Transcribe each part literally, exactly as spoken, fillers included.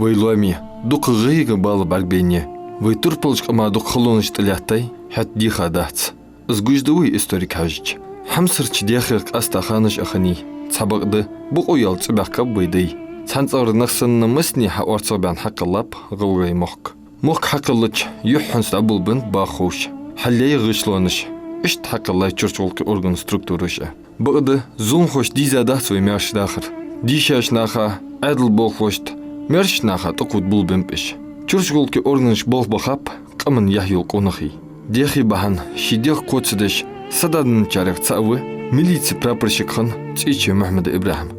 Вай лоаме дукха гӀайгӀа, бала бӀаргабайна, вай турпалча къама дукха халонаш тӀалаьттай, хӀаьта дийха дац. Из гуш да вай историк хьежача. Хьамсарча дехьех къаьста ханаш а хиннай, цхьабакъда бокъо яьлла цӀабаьхкаб вай дай. Цхьан цӀагӀара нах санна, массане хьаорцагӀбаьнна хьакхеллаб ГӀалгӀай мохк. Мохк хьакхеллача юххьанца дӀаболабеннаб баххуш, хьалъяьй гӀишлонаш. Иштта хьакхеллай чурча гӀулакхий органий структураш а. Бакъда зуламхошта дийзадац вай маьрша дахар. Дийшача наха, Ӏаьдала болхлошта, маьршача наха тӀакхувда болабеннаб уж. Чурча гӀулакхий органашка болх бахаб къаман яхь йола къонахий. Дехьа бахьан ший дегӀ кхоачадеш сададенначарех цаӀ ва милици прапорщик хинна ЦӀечой Мухьмада ИбрахӀим.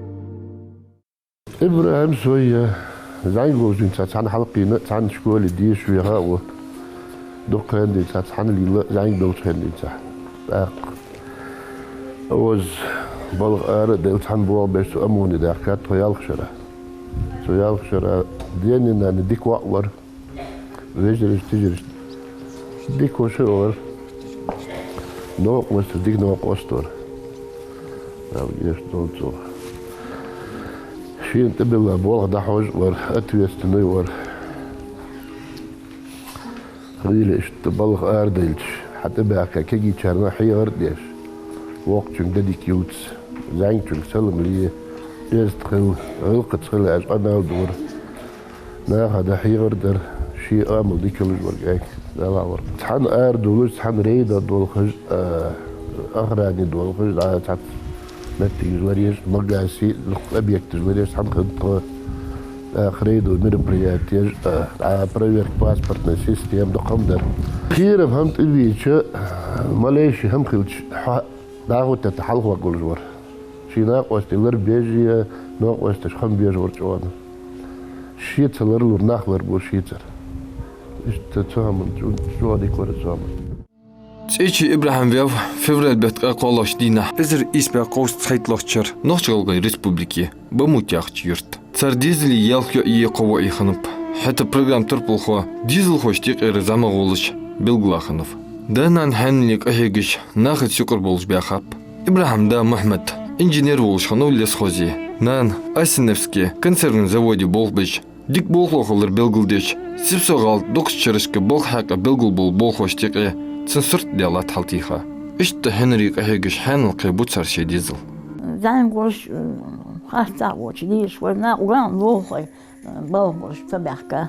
ИбрахӀим Сойя зӀамига волча денз цхьана хьалкхийна, цхьана школе деша веха а ва. Дукха хана денз цхьана лийла, зӀамига долча хана денз цхьа. ТӀаккха укхаза балха ара а даьлла, цхьана болх беш цу ОМОНе даьхкад тхо ялх шера. Цу ялх шера даь-нана дика воӀ вар. Вежарашта, йижарашта дика вошас вар. Новкъост, дика новкъост вар. Дала гешт долда цох. Шийна тӀабилла болх дӀахьош вар, ответственный вар. Хила иштта балха арадаьлча, хьатӀабаьхка кагийчарна хьехар а деш, воккхачунга де дика ювца, зӀамигачунга салам ле, оьзда хила, гӀиллакхаца хила аьнна къамаьл дора. Наха дӀахьехар дар, ший амал дика йолаш вар кӀаьнк, Далла вар. Цхьана арадувлаш, цхьана рейдах долхаш, а, охране долхаш, дӀа цхьацца моттигаш лораеш, магаси, дукха объекташ лораеш, цхьана хиннад тхо, тӀаккха рейдови мероприятеш, а, дӀа проверка паспортной системы, дукха хӀама дар. Кхерам хӀама тӀавеча, малейший хӀама хилча, хьо дӀахо тетта хьалхагӀа гуллуш вар. Ший накъостий ларбеш а, новкъосташка хӀама беш вар чӀоагӀа. Ше ца ларлур нах ларбу шийцара. Иштта цу хӀаман чӀо-, чӀоагӀа дика вар цу хӀаман. ЦӀечой ИбрахӀим ваьв февраль бетта кхоалагӀча дийнахьа, эзар ийс бӀаь кхузткъа цхьайтталагӀча шера Нохч-ГӀалгӀай Республике, Бамут яхача юрта. Цар дезала ялх йоӀ е кхо воӀ хиннаб. ХӀаьта программа турпалхо дезалхошта юкъера зӀамагӀа волаш белгала хиннав. Да-нана хьаьнале къахьегаш, нахаца юкъара болаш баьхаб. ИбрахӀима да Мухьмад инженер волаш хиннав лесхозе. Нана Асиновски консервни заводе болх беш, дика болхло хилар белгалдеш, Сипсо-ГӀалий дукхача шерашка балха хьакъехьа белгалбола болхлошта юкъе цун сурт а даьлад хьалтӀайха. Иштта хьинар къахьегаш хьаьнала кхебу цар шоай дезал. ЗӀамига волаш, э, харцахьа волча дезаш вар, накъа ган лохой, э, балха болаш ца баьхка.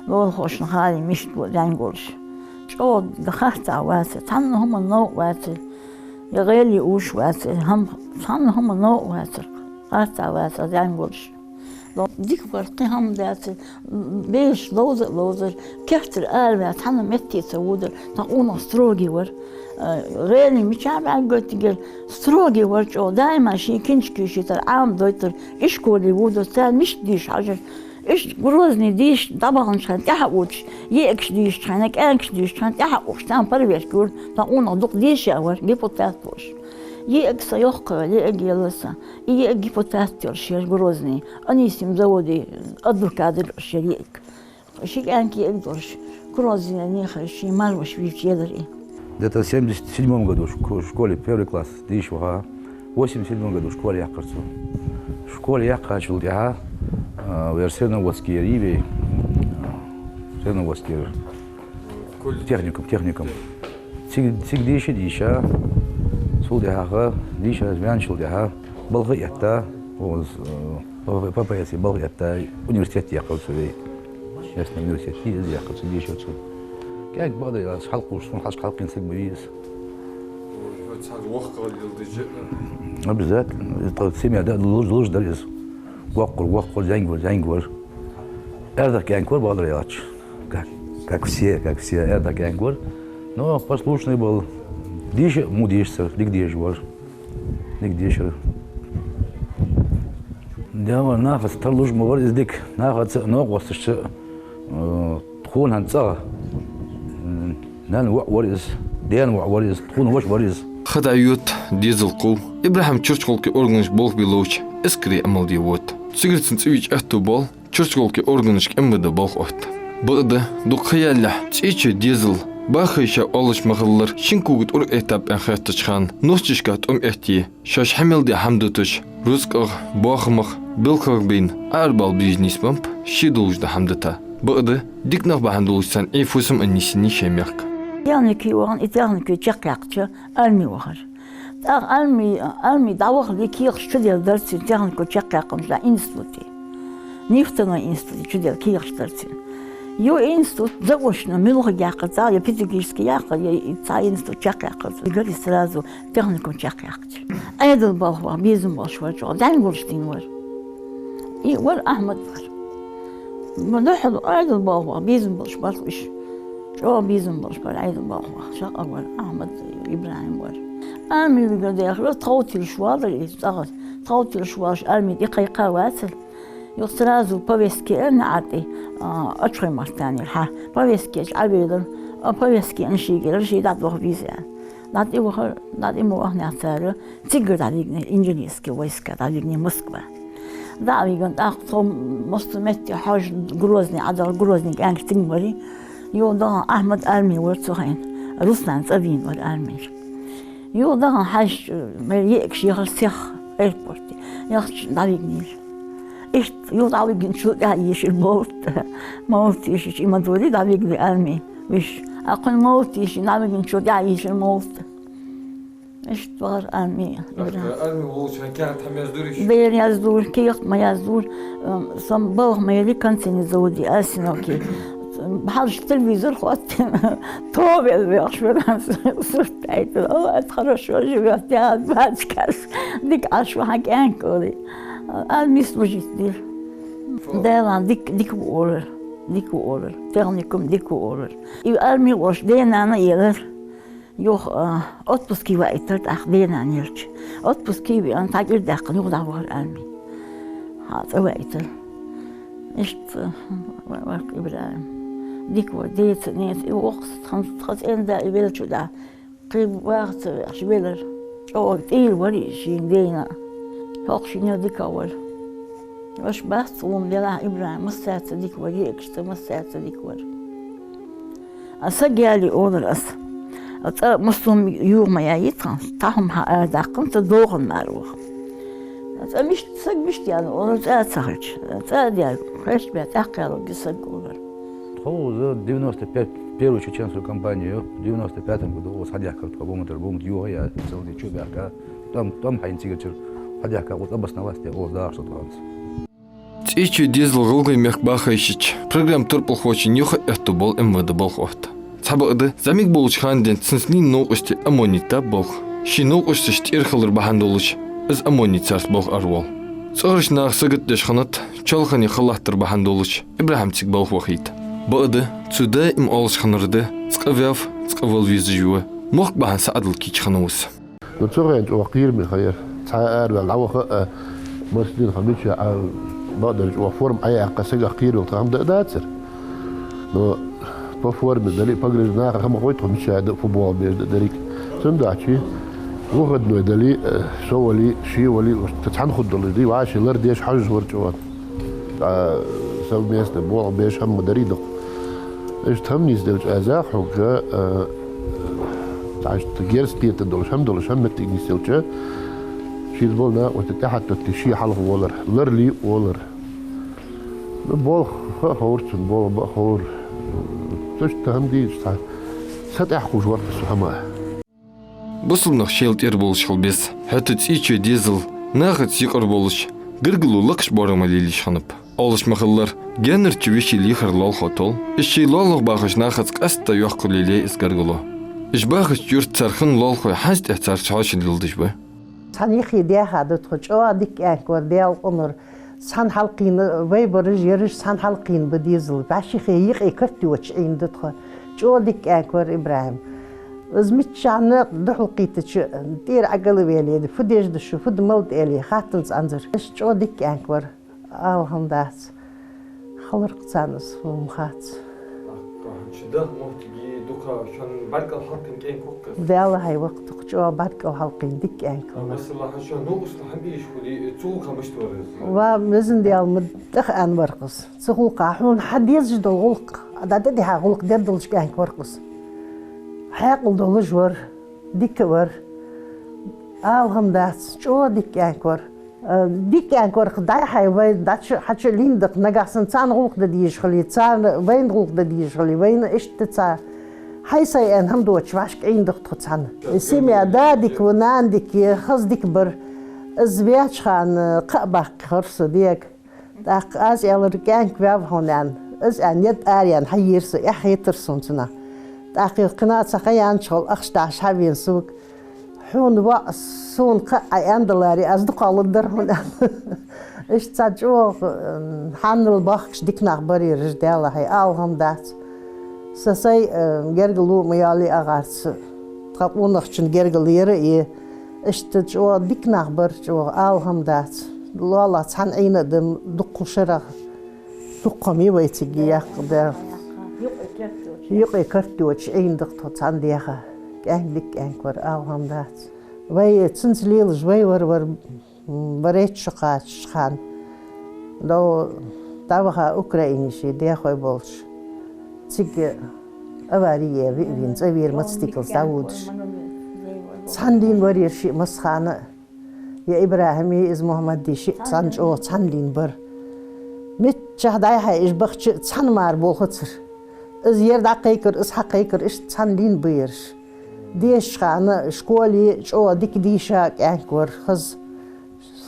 Лохошна хали мишта бу зӀамига волаш. ЧӀоагӀа харцахьа вацар, цхьанна хӀаман новкъа вацар. Я гӀеле увш вацар, хӀама, цхьанна хӀаман новкъа вацар. Харцахьа вацар зӀамига волаш. Дика вар, кхы хӀама дацар, беш ловза а ловзар, керттера араваьнна цхьанна метте ца водар, тха къонах строгий вар. Э, гӀеле мичахьа бӀаргагойтаргьяр, строгий вар чӀоагӀа, даима ший киншки ший тара Ӏамадойтар, ишколе водар, царна мишта дийша хьажар. Иштта Грозне дийша дӀабаханча хана тӀехьа а ухаш, йиӀигаш дийшача хана, кӀаьнкаш дийшача хана тӀехьа а ухаш, царна проверка йора, тха къонах дукха дийша вар, депутат волаш. ЙиӀиг са йоккха, йиӀиг елла са. И йиӀиг депутат йолаш яр Грозне, Анисим заводе адвокат йолаш яр йиӀиг. Ши кӀаьнк йиӀиг долаш, Грозне нехаш ший марваш вийча елар из. Где-то в семьдесят седьмом году шко-, школе первый класс дийша ваха, в восемьдесят седьмом году школа яьккхар цо. Школа яьккхачул тӀехьагӀа, а, вер Серноводскера йий вай, а, Серноводскера техникум, техникум. Цига, цига дийша, дийша, цул тӀехьагӀа, дийша ваьнначул тӀехьагӀа, балха а этта, укхаза, э, ППС-е балха а этта, университет яьккхар цо вай. Местный университет, из яьккхар цо, дийшар цо. КӀаьнк бакъдар, аз хьалкхувш, сона хьалкхийна саг ма вий из. Обязательно. Из тха семья да, луж-, луж дар из. Воккха вар, воккха вар, зӀамига вар, зӀамига вар. Аьрдах кӀаьнк вар, бакъдар аьлча. Как, как все, как все, аьрдах кӀаьнк вар. Но послушный вар. Дийша а во дешаш вар, дика дешаш вар. Дика дешар. Дала нахаца тарлуш ма вар из дика. Нахаца, новкъосташца, э, тхона хӀанз цӀагӀа. М, наьна воӀ вар из, даьна воӀ вар из, тхона воша вар из. Ха дӀайода, дезал кхов. ИбрахӀим чурча гӀулакхий органашка болх бе ловча, эскаре Ӏамал де вода. Цигара цун цӀи вийча аьттув боал чурча гӀулакхий органашка МВД балха отта. Бакъда, дукха ха ялалехь ЦӀечой дезал Бахача, оалаш ма хиллара, шин когаца тӀур этап аьнна хеттача хана, нохчашка тӀом этте, шоаш хьа мел де хӀама дуташ, рузкъах, боахамах, белхах бийна, арабаьнна бизнес бамп ший долаш да хӀама дита. Бакъда, дика нах бахьан долаш царна Ӏе фусам а нийсъеннай шоай мехка. Техника вахана, из техника чакхъяьккхача, арме вахар. ТӀаккха арме, арме дӀавахале кехаташ чуделла дар цун, техника чакхъяьккхача институте. Нефтяной институте чуделла кехаташ дар цун. Ер институт заочно муьлхха яьккхар, цхьа е педагогически яьккхар, е цхьа институт чакхъяьккхар. Гари сразу техникум чакхъяьккхача. Ӏаьдала балха ваха безам болаш вар чӀоагӀа, даьнна волаш дийна вар. И вар Ахьмад вар. Ма духьал Ӏаьдала балха ваха безам болаш бар уж. ЧӀоагӀа безам болаш бар Ӏаьдала балха ваха. Шакъа вар, Ахьмад, ИбрахӀим вар. Арме вигар дехар, тхов тилаш валар из цӀагӀа. Тхов тилаш валаш арме тӀакхайкха вацар. Юха сразу повестке а наӀарга тӀа, а, Ачхой-Мартанера хьа. Повестке чу Ӏавелар, а повестке а шийгара ший дӀатӀаваха веза. ДӀатӀавахар, дӀатӀа ма вахандаь цар, цигара дӀавигнай, инженерски войска дӀавигнай Москва. ДӀа а вигна, тӀаккха тхо массо метте хьожаш Грозне Ӏадахар, Грозне кӀаьнк тинг вар. Юха даха Ахьмад арме вар цу хана, Руслан цӀавена вар армера. Юха даха хьажача, мел йиӀигаш яхар сех аэропорте. Яхача дӀавигнай уж. Иштта юха дӀавигначул тӀехьа йийшар молат. Молат йийшача, из ма дий дӀавигна арме виш. ТӀаккха молат йийшача, дӀавигначул тӀехьа йийшар молат. Иштта вар арме. ТӀаккха арме волча хана кехат хӀама яздора шоай? Дера яздора, кехат ма яздора. Ам, со балха ма ялий, концерни заводе, Арсеналке. Хьалха телевизор хоттийна, тоба велла вехаш вар, сурт айта. О, это хорошо живёт, я бачкас. Дика Ӏаш ва хьа кӀаьнк, олий. Арме служить дир. Дала дика, дика ва олар. Дика ва олар. Техникум дика ва олар. И арме волаш даь-нана елар. Юха, а, отпуске ваийтар тӀаккха даь-нана елча. Отпуске ваьнна, цхьа кӀира даьккха, юха дӀавахар арме. Хьа цӀаваийтар. Иштта, ва-, вар ИбрахӀим. Дика вар, деца, неца, и воккха тхан, тха цӀен-да и велча дӀа. Кхы ваха ца ваьхьаш велар. ЧӀоагӀа тӀера вар из шийна дена. ХӀокху шиннел дика вар. Ваша бац цу вуна делахь ИбрахӀим, массаьрца дика вар, йиӀигашца массаьрца дика вар. А саг яле олар аз. А цӀа массо а юха ма яйий тхан, цхьа хӀума хьа арадаккха, цӀа дохана мара ваха. А цӀа мишта, саг мишта яьннав олар, цӀа а ца хилча. ЦӀа а даьлча, хьаьшт баь, тӀаккха яларгья саг олар. Тхо укхаза девяносто пять, первую чеченскую кампанию, в девяносто пятом году укхаза хьадаьхкар тхо, Буматара Бумат йоха я, цӀалди чу а баьхка, тӀом, тӀом хьайна цигара чура хьадаьхка, укхаза обосноваться де, укхаза дахаш да тхо хӀанз. ЦӀечой дезала гӀалгӀай мехка баха йиш йича, программа турпалхочун юха а эттаб бола МВД балха отт. Цхьабакъда, зӀамига болча хана денз цун снийна новкъостий ОМОНе тӀаб балха. Ший новкъосташца тӀера хилар бахьан долаш, из ОМОНе царца балха аравоал. ЦӀагӀарча наха сагот деш хиннад, чолхане хала латтар бахьан долаш, ИбрахӀим цига балха вахийта. Бакъда, цо даим оалаш хиннар да: цкъа ваьв, цкъа вала везаш ва, мохк бахьан саӀадал кийча хиннав из. Ну, цу хана чӀоагӀа кхераме ха яр. Цхьа араваьнна дӀаваха а, массанена хӀама мича а, бакъдар чӀоагӀа форма Ӏояккха сагах кхеравала тха хӀама да а дацар. Но по форме дале а, по граждан-, наха хӀама хой тхо мича а да, фу болх беш да дерриг. Цудухьа выходной дале а, со вале а, ше вале а, цхьана хургдолаш да, вӀаший лар деш хьожаш вар чӀоагӀа. ТӀа совместно болх беш хӀама ма дарий дукха. Иштта хӀама нийсделча, аз йоах хьога, а, тӀаккха герз тӀета долаш хӀама долаш, хӀама моттиг нийсделча, шийца бола накъостий тӀехьатоттий ше хьалха волар, ларли а волар. Ну, болх ха а ховра цунна, болх ба а ховра. Цу иштта хӀама дийцача, цхьа са тӀехьа ховш вар-кх цу хӀаман. Бусалба нах шоайла тӀера болаш хила беза. ХӀаьта цӀечой дезал, нахаца юкъара болаш, гаргало лакхача боарам лелаеш хиннаб. Оалаш ма хиллара, гаьнарча вешийла йихар лоалахо тол. Из шоай лоалахо бахача нахаца къаьстта йоккха лелаяьй из гаргало. Уж бахача юрта цар хинна лоалахой хӀанз тӀехьа царца хьоашалгӀа леладеш ба. Цхьана юхе даьха да тхо, чӀоагӀа дика кӀаьнк вар, Даьла къинойх. Цхьана хьалкхийна, вай бараш, ераш цхьана хьалкхийна ба дезал. ВӀаший юкъе карт йоацаш Ӏийна да тхо. ЧӀоагӀа дика кӀаьнк вар ИбрахӀим. Из миччахьа духьалкхийттача, тӀера Ӏогалвеле, фу деш да шу, фу да мала да аьле, хаттанзар цӀанзар. Иштта чӀоагӀа дика кӀаьнк вар, ала хӀама дац. Хилар-кх царна из, фу ма хац. Шун даха моттиге дукха шун бӀаргкӀал хьалкхийна кӀаьнк ва-кх из? Даьла хьай ва-кх, дукха чӀоагӀа бӀаргкӀал хьалкхийна дика кӀаьнк ва. Масала, хьан шоана новкъостал хӀама беш хуле, цу гӀулакха мишта вар из? Ва, Везан Даьла, ма тӀехьа аьнна вар-кх из. Цу гӀулакха, хьона хьадезаш дола гӀулакх, дӀа-, дӀадихьа гӀулакх дергдолаш кӀаьнк вар-кх из. Хьаькъал долаш вар, дика вар. Ала хӀама дац, чӀоагӀа дика кӀаьнк вар. Э, дика кӀаьнк вар, дӀай-хьай вай дӀачу-хьачу лийннад-кх, нагахь санна царна гӀулакх де дезаш хиле, царна вайна гӀулакх де дезаш хиле, вайна иштта цхьа хьай-сай аьнна хӀама доацаш вӀашка Ӏийннад-кх тхо цхьана. Семья, да дика ва, нана дика я, хаза дика бар. Из ваьча хана кхаъ баккхар со дега. ТӀаккха аз аьлар: «КӀаьнк ваьв хьона», — аьнна. Из аьнна, ед ара яьнна хьаера со, эхь хетар сона цунах. ТӀаккха кхы а цхьа ха яьннача хана ахча дахьаш хьавена сога: «Хьона, воӀ, сона кхаъ Ӏа аьннадаларе, аз дукха лургдар хьона», — аьнна. Иштта цхьа чӀоагӀа, м, хьанал бахкаш дика нах бар ераш, Даьла хьай, ала хӀама дац. Са сай, э, гергарло ма йоаллий эгӀарца, тха къонахчун гергарло яр из. Иштта чӀоагӀа дика нах бар, чӀоагӀа ала хӀама дац. Лоалахь цхьана Ӏийна а да, дукха шерагӀа, дукха хӀама я вай цига яккха, Даьла. Юкъе карт йоацаш Ӏийннад-кх тхо цхьана дега. КӀаьнк дика кӀаьнк вар, ала хӀама дац. Вай цунца лелаш вай вар, вар, м, вар ретта шу кхачча хана. Дов дӀаваха Украине ший дехой болча. Цига авари я виъ вийна, цӀавера моцтиклас дӀаводаш. Цхьана лийнна вар ер шиъ массахана а. Ер ИбрахӀим, ер из Мухьаммад, ер шиъ цхьана чӀоагӀа цхьана лийнна бар. Миччахьа дӀай-хьай уж бахача а цхьана мара болхацар. Из ер дӀакхайкар, из хьакхайкар, иштта цхьана лийнна ба ераш. Дешача хана школе чӀоагӀа дика дийша кӀаьнк вар, хаза,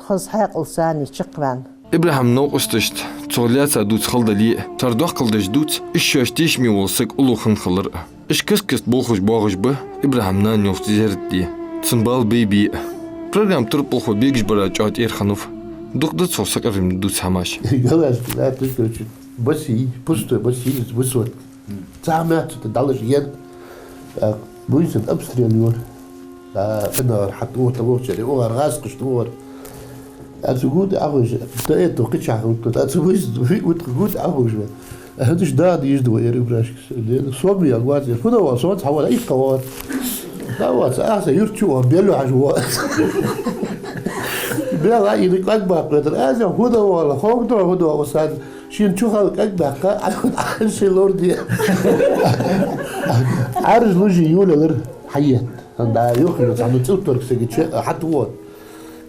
хаза хьаькъал санна чакхваьнна. ИбрахӀима новкъосташта цо лаьца дувца хала дале а, цар доккхал деш дувца, уж шоаш тешаме вола саг уллув хинна хилар а. Уж каст-каста болхаш боагӀаш ба ИбрахӀима нана йолча зерат де, цун бала бе-бе а. Программа тӀара болхло бегаш бара чӀоагӀа тӀера хиннав. Дукха да цо сакъердаме дувца хӀамаш. Галаш, да, ты, короче, бассейн, пустой бассейн, высотка. Цхьа меттиг дӀалуш ен. А, буйсан обстрел йора. А, ина хьатӀа вохта вохчаре, оагӀар гӀазкхашта оагӀар. А цу гуд ахуж, то это кхычахьа хӀутту, а цу буйс, ви утка гуд ахуж. А хӀанаш да дижда вай, эр Ибрашкас. Де, сом я гваз, эр фуда ва, сонц хьавара, их хавар. Да ва, ца ахса юрчу ва, белю хьаж ва. Бела, или как бак, ветер, а за фуда ва, хом то фуда ва, сад. Шин чухал кӀаг баккха, а ши лорди. Арж лужи юлалар хьаетт. Анда юхлю цхьа ну цӀутторг сага че хьат вот.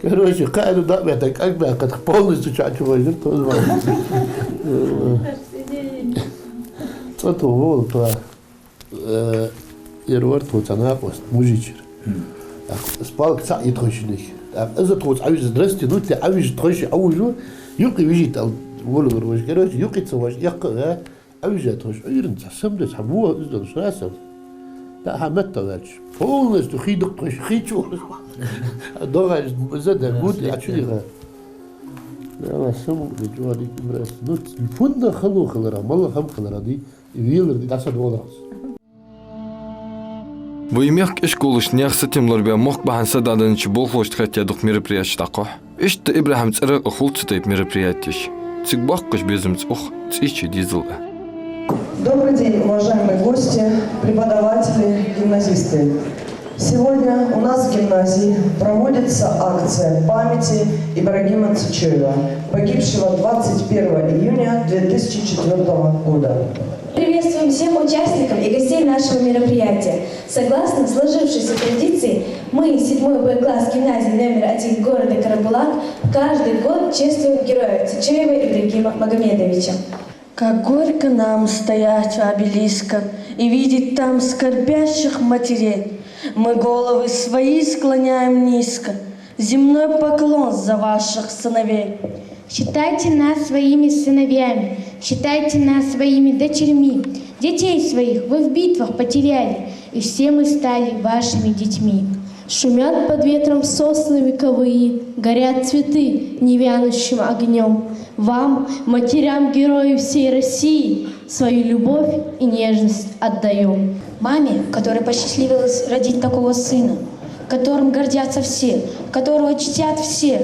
Короче, кхаъ ду дакъ бетта кӀаг баккха, полностью ча чу вайзир, то зма. ЦӀуту вол, то. Э, ер вар тхоца накъост, мужичер. Мгм. Так, спалк цаӀ и тхойшиниг. Так, из тхоца Ӏавижа, здрасте, ну, те Ӏавижа тхойши Ӏавужу, юкъе вижит ал волавар вож. Короче, юкъе ца вож, яккха, а, Ӏавижа тхойш, Ӏуйран ца сам дес, хьа вуа из дон шрасам. Да, хьа метта вач. Полностью хи дукъ тхойш, хи чу. Догаш, за да, гуд, а чу дига. Да, ва сам, да, чу, а, дик, брас. Ну, фунда халу халара, мала хам халара, ди. Вилар ди дӀасадоларгӀас. Вай мехка ишколашта наьха сатем лорабаь, мохк бахьан сададеннача болхлошта хетта дукха мероприятеш дӀакхухь. Иштта ИбрахӀима цӀерагӀа а хул цу тайпа мероприятеш. Цига боккхача безамца ух цӀийча дезал а. Добрый день, уважаемые гости, преподаватели, гимназисты. Сегодня у нас в гимназии проводится акция памяти Ибрагима Цечоева, погибшего двадцать первого июня две тысячи четвёртого года. Приветствуем всех участников и гостей нашего мероприятия. Согласно сложившейся традиции, мы, седьмой Б класс гимназии номер один города Карабулак, каждый год чествуем героя Цечоева Ибрагима Магомедовича. Как горько нам стоять у обелиска и видеть там скорбящих матерей. Мы головы свои склоняем низко, земной поклон за ваших сыновей. Считайте нас своими сыновьями, считайте нас своими дочерьми. Детей своих вы в битвах потеряли, и все мы стали вашими детьми. Шумят под ветром сосны вековые, горят цветы невянущим огнём. Вам, матерям героев всей России, свою любовь и нежность отдаём. Маме, которой посчастливилось родить такого сына, которым гордятся все, которого чтят все.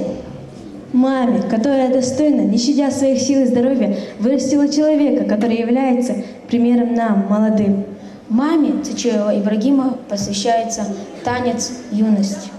Маме, которая достойно, не щадя своих сил и здоровья, вырастила человека, который является примером нам, молодым. Маме Цечоева Ибрагима посвящается танец «Юность».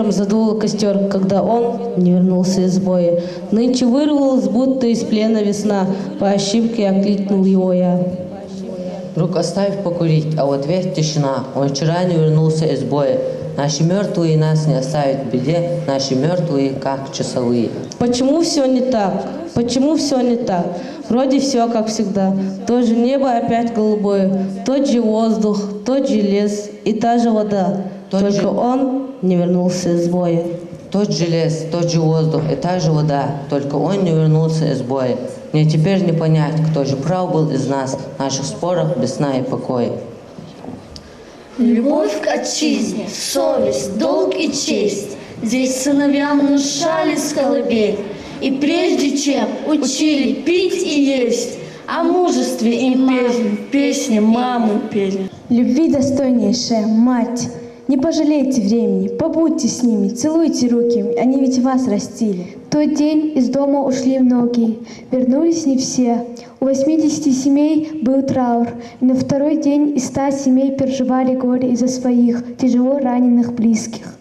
Задуло костёр, когда он не вернулся из боя. Нынче вырвалась, будто из плена весна, по ошибке окликнул его я. Друг, оставь покурить, а в ответ тишина. Он вчера не вернулся из боя. Наши мёртвые нас не оставят в беде, наши мёртвые, как часовые. Почему всё не так? Почему всё не так? Вроде всё как всегда. То же небо опять голубое, тот же воздух, тот же лес и та же вода. Только он не вернулся из боя. Тот же лес, тот же воздух и та же вода. Только он не вернулся из боя. Мне теперь не понять, кто же прав был из нас в наших спорах без сна и покоя. Любовь к отчизне, совесть, долг и честь. Здесь сыновьям внушали с колыбели. И прежде чем учили пить и есть, о мужестве им песни, песни мамы пели. Любви достойнейшая мать, не пожалейте времени, побудьте с ними, целуйте руки, они ведь вас растили. В тот день из дома ушли многие, вернулись не все. У восьмидесяти семей был траур, и на второй день из ста семей переживали горе из-за своих тяжело раненых близких.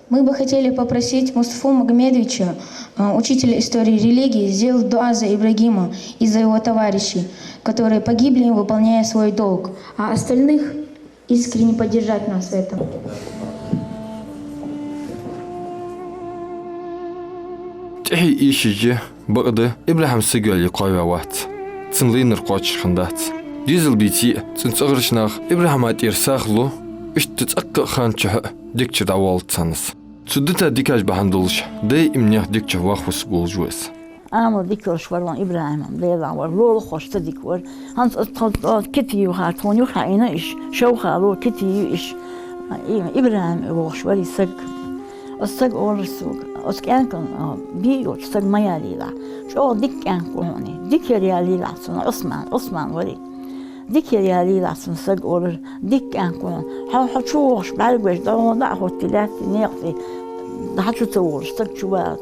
Мы бы хотели попросить Мустафу Магомедовича, а, учителя истории и религии, сделать дуа за Ибрагима и за его товарищей, которые погибли, выполняя свой долг, а остальных искренне поддержать нас в этом. ТӀехье эшаш я, бакъда, ИбрахӀим саг йоалае кхоаваь вац. Цун лайнар кхоачаш хиннадац. Дезал беце а, цун цӀагӀарча наха ИбрахӀима тӀера сагӀа лу, иштта цӀаккха а хана чухь а дикача дӀавоалац цхьаннеца. Цу дита дикаш бахьан долаш, даимнех дикача вахавусаргволаш ва из. Амал дика йолаш вар вон ИбрахӀим, Даьла вар, лоалахош цадика вар. ХӀанз аз тхо, тхо кити ю хьа, тхона юххьа Ӏийна иш, шовхало кити ю иш. И-, ИбрахӀим волаш вар из саг. Аз саг олар сога, аз кӀаьнкан, а, бе йолча саг ма ялийлахь. ЧӀоагӀа дика кӀаьнк ва хьона. Дика яр ялийлахь цунна, Ӏусман, Ӏусман вар из. Дика яр ялийлахь цунна, саг олар, дика кӀаьнк ва хьона. Хьо, хьо чувоагӀаш бӀаргавайча, дӀа, дӀа а хӀотте, лаьтте, наькъа тӀа, хьачу ца воалаш, саг чувалац.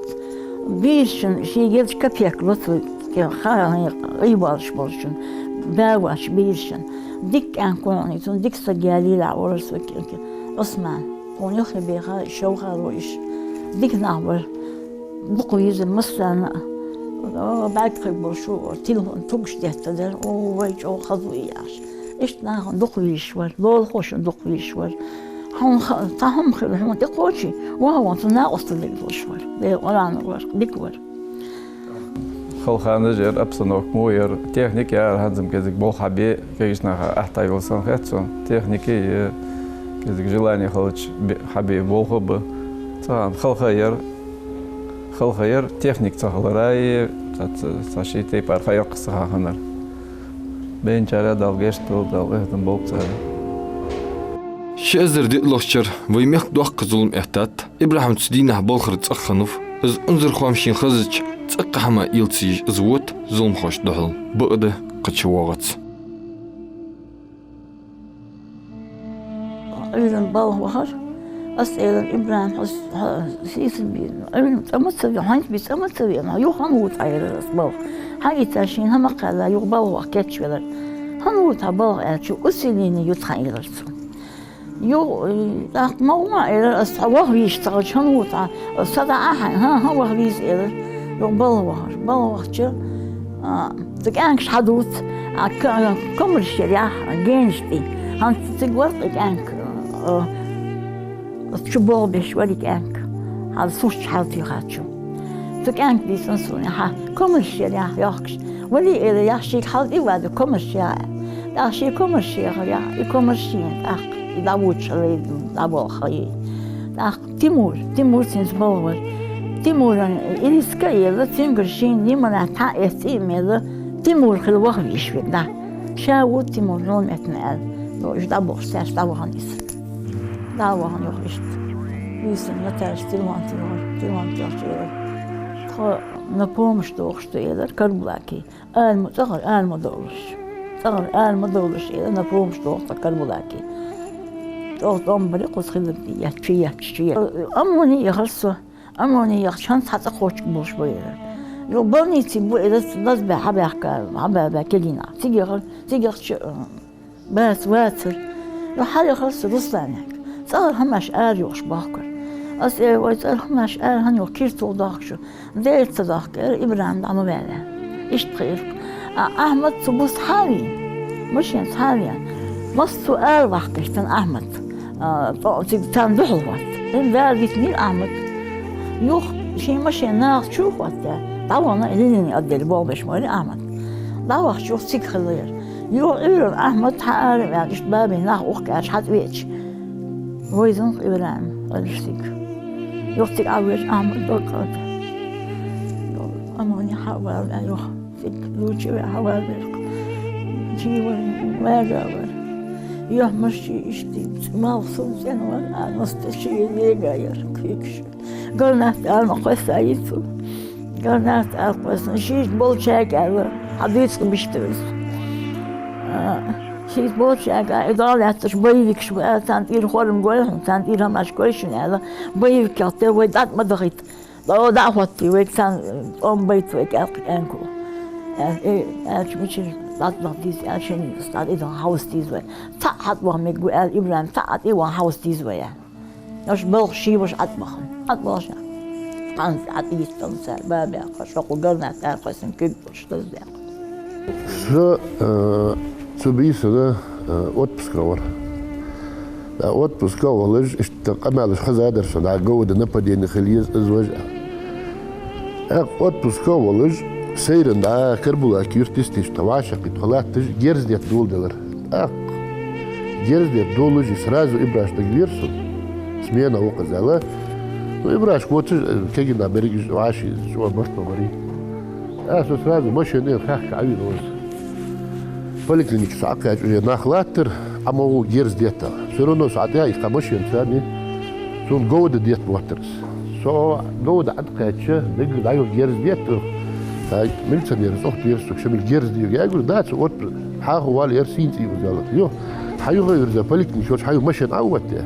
Берашта ший гелча капек лу цо, ха-, ха-, гӀийбалаш болчун, баьвача берашта. Дика кӀаьнк ва хьона, цунна дика саг ялийлахь, олар сога, Ӏусман. Тхона юххе беха, шовхало иш. Дика нах бар. Дукха везар массарна а. О, бӀарг кхайкаболаш ва, телефон тугаш деттадар. О, вай, чӀоагӀа хоза ва из, яхаш. Иштта нахана дукха везаш вар, лоалахошна дукха везаш вар. Хьона ха-, цхьа хӀама хилар хьона тӀакхоаче, ваха вон цу накъост дерг долаш вар. Даьла къоранах вар, дика вар. Хала ханаш яр, обстановка во яр, техника яр, хӀанз-м кӀезига болх хьабе, кагийча наха атта йолаш санна хет сона. Техника я, кӀезига желание хилча бе-, хьабе болх а ба. Цхьа хана хала ха яр, хала ха яр, техника ца хилара а, цхьа, цхьа, цхьа ший тайпара ха йоккха ца ха хиннар. Бейначар а Дала гешт долда, Дала къахетам болба царна. Ши эзар диълагӀча шера вай мехка доккха зулам эттад. ИбрахӀим цу дийнахьа балхара цӀагӀа хиннав. Из унзара хоам шийна хезача, цӀаккха хӀама эла ца еш из вода зуламхошта духьал, бакъда кхы чувоагӀац. Ӏуйран балха вахар. Аз элар: «ИбрахӀим, хьо, хьо сийсара бе, Ӏуйран цӀа ма ца ве, хьо хӀанз бе цӀа ма ца ве, хьо юха хӀана вута хьо?» — элар аз балха. Хьаийца шийна хӀама кхаьлла, юха балха ваха кийчвелар. «ХӀана вута хьо балха?» — аьлча, «Усилени ю тха», — элар цо. Юха, э, тӀаккха ма гӀо, элар аз, хьо ваха везаш ца хилча, хӀана вута хьо, са дӀа а хьайна, хӀа, хӀа, ваха веза, элар. Юха балха вахар. Балха вахача, а, цу кӀаьнкаш хьадувц, а, ка-, комаршка яр яхь, генаш тӀа. ХӀанз цига вар-кх кӀаьнк, а, чу болх беш вар из кӀаьнк. Хьал сурташ хьалтӀехьа чу. Цу кӀаьнка дийцар сона, хьа, комаршка яр яхь йоахкаш. Валий, элар, яхь, шийга хьалтӀе а вада комаршка яр. ТӀаккха ший комаршка яхар яхь, и комаршка, тӀаккха и дӀаводаш хилар, дӀаболх хилар. ТӀаккха Тимур, Тимур цунца балха вар. Тимуран ириска а елла, цунгара шийна лимонад хьаэца цӀи а мелла, Тимур хила ваха везаш вар, да. Ша ва Тимур хьона меттана аьлла. Йо, уж дӀаболхаш, цаьрца дӀавахана из. ДӀа а вахана, йоах, иштта. Вийсана Наташа телефон тиллар, телефон тиллача, элар: «Тхо на помощь дохаш да», — элар, — «Карабулаке. Ара ма, цӀагӀара ара ма довлаш. ЦӀагӀара ара ма довлаш», — элар, — «на помощь дохаш да Карабулаке». ЧӀоагӀа тӀом бар-кх укхаза хилар, етташ, етташ, етташ. ОМОНе яхар со. ОМОНе яхача, хӀанз хьа цӀа кхоачаргболаш ба, элар. Юха больнице ба, элар, лазабаь хьабаьхка, хьабаь-баь кагий нах. Цига яхар, цига яхача, э, бац, вацар. Юха хьалъяхар со Русланага. ЦӀагӀара хӀамаш арайохаш бахкар. Аз, э, вай цӀерах мара ара хӀана йоах, киртал дохкаш. Дера ца дохка, аьлар, ИбрахӀим дӀа ма ваьлла. Иштта хилар. А Ахьмад цу бус хьавена, машенаца хьавена. Массо а ара ваккхийта Ахьмад, а, цӀо-, цига царна духьал хӀотта. Ин ваьлла дитнийла Ахьмад. Юха ший машен наха чу хӀотта, дӀавахана, Ленина отделе болх беш ма варий Ахьмад. ДӀавахача юха цига хилар. Юха Ӏуйран Ахьмад хьаара ваьлча, иштта бабий нах ухкаьрча хьатӀавеача, вайзанах ИбрахӀим, Ӏуйраш цига. Юха цига Ӏовежа Ахьмад доккхад. Амони хьавала, юха цига лучи ве хьавала верх. Чий вар, вага вар. Юхьмарчий иштта, малх сум цӀена вар, а наста ший вега яр, кхикаш. Гарнат ала ма кхоссайий цо. Гарнат ала кхоссана, шийца болчаьрга аьлар, хьадийца бишта веза. А, шийца болчаьрга, и дӀа лаьтташ боевикаш ба, аьлар, царна тӀера хорам гой хьона, царна тӀера хӀамаш гой шоана, аьлар, боевикех тӀера вай дӀатӀа ма дахийта. ДӀа, дӀа а хӀоттий, вайга царна тӀом байта вайга, аьлар кӀаьнко. Аьлар, э, аьлча, мичара дӀатӀа даха деза, аьлар, шоана из, дӀа, и даха хьовса деза вай. Цхьаъ хьатӀаваха мегаргва, аьлар ИбрахӀима, цхьаъ а тӀаваха хьовса деза вай, аьлар. Аш балха ший ваша ӀотӀабахана. ӀотӀабахача, кханца ӀотӀаийтталца, баба яьккха, шоаккхо гарнат ала кхоссана куьг долаш даздаьккха. Со, э, цу бийсанна, э, отпуска вар. ТӀаккха отпуска волаш, иштта къамаьлаш хезадар сона, ГОВД нападени хила еза из важа. ТӀаккха отпуска волаш, сайранна дӀа Карабулак-Юрта йистийча тха вӀашагӀкхийтта тхо латташ, герз детта доладелар. ТӀаккха герз детта долалуш, сразу ИбрашкӀа дагавера сона, смена ва-кх из аьле. Ну, ИбрашкӀа воацаш, э, кагий нах берригаш вӀаший чӀоагӀа барт ма барий. ТӀаккха со сразу машенаца хьахьокха Ӏовена вар. Поликлинике со Ӏокхаьчача, уже нах латтар, Ӏа ма гӀо, герз детта. Всё равно со ӀотӀаийккха машенаца, царна сона ГОВД детта моттар из. Со ГОВД ӀотӀакхаьчача, даггара дӀайоха, герз детта. ТӀаккха милиционера цӀогӀа тӀера сога, шо мила герз де йоагий, аьлар, да, цу отпуска хьахьо вала, аьлар, сийна цӀий ва из аьлар. Йо, хьаюха, аьлар, из поликлинике йолча хьаюха машен Ӏооттаяь.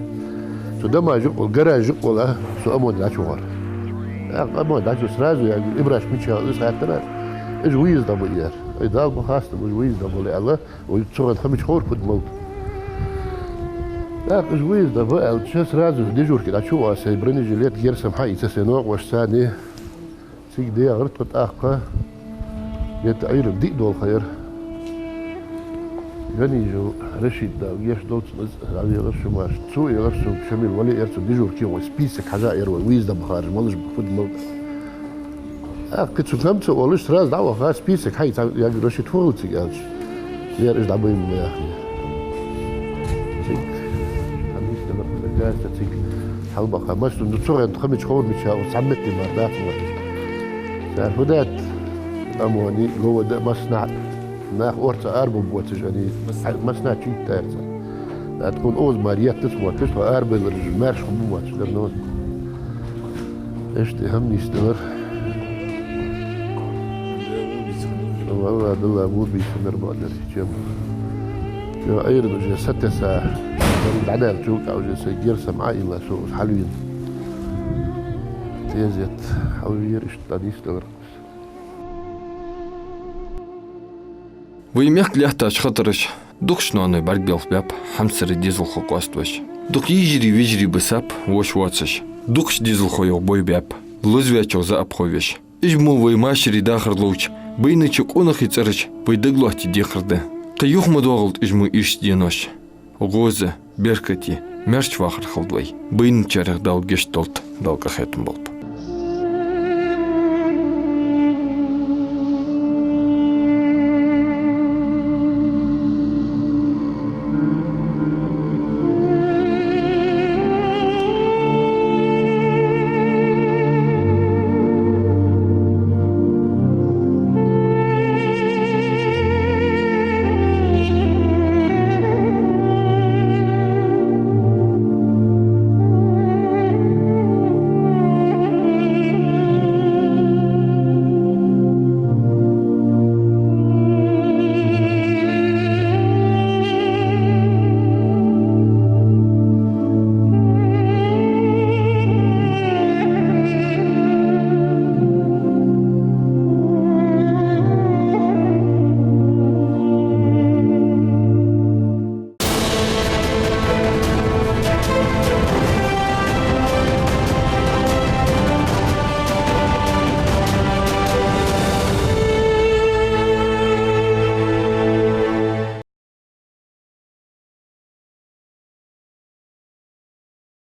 Цу дома юкъе, гаража юкъе, а, со Амони дӀачувахар. ТӀаккха Амони дӀачу сразу, аьлар, ИбрашкӀа мича ва из хаьттар. Уж выезда ба, аьлар. Ай, Дала ма хастаб, уж выезда ба, аьлар. Вай цу хана ха мича ховра, фуд малад. ТӀаккха уж выезда ба аьлча, сразу дежурке дӀачу а воагӀа, сай бронежилет, герз-м хьаийца, сай новкъосташца царна. Цига дехар тхо тӀаккха, где-то Ӏуйранна диъ дола ха яр. Ганижев Рашид, Дала гешт долда цунна, из дӀавегӀар Шумаршта. Цо аьлар сога, Шамил, вале, аьлар, цу дежурке вай список хьажа, аьлар, вай выезда бахараш малаш ба, фуд малад. ТӀаккха кхы цу хӀамца оалаш, сразу дӀаваха, список хьаийца, аьлар, Рашид, фу хул цига, аьлча, ер уж дӀабайна ма яхий. Цига, хӀанз дӀа ма хулаш, цига хьалбаха, массанена цу хана ха мича ховра, мича ва, цхьа метте мара дац ма вар. Цар фу даьд, Амони, ГОВД, массанахьа, нах орца арабаь боацаш, аьнна, массанахьа чу йиттаяр цар. ТӀаккха тхона оза мара еттац мотташ, тхо арабаьлар, уж маьрша хургба мотташ дар, но. Иштта хӀама нийсделар. Валлахьи, биллахьи, убийца хиннар бакъдар, чем. Йо, Ӏуйран уже сатесса, дӀадаьлча юкъа уже сай герз-м Ӏоилла, со уж хьалвена. Тезет хьалвера, иштта дӀанийсделар. Вай мехка лаьттача хатараш дукхача ноаной бӀаргбелха баьб хьамсара дезалхо къоаставеш. Дукха йижарий-вежарий бисаб воша воацаш. Дукхача дезалхойх бой баьб лозаваьчул заӀапхо веш. Уж мо вай машарий дахар ловча байнача къонахий цӀераш вай дагалоаттае дехар да. Кхы юха ма доагӀалда уж мо ирча денош. ГӀоза, беркате, маьрша вахар хилда вай. Байначарех Дала гешт долда, Дала къахетам болба.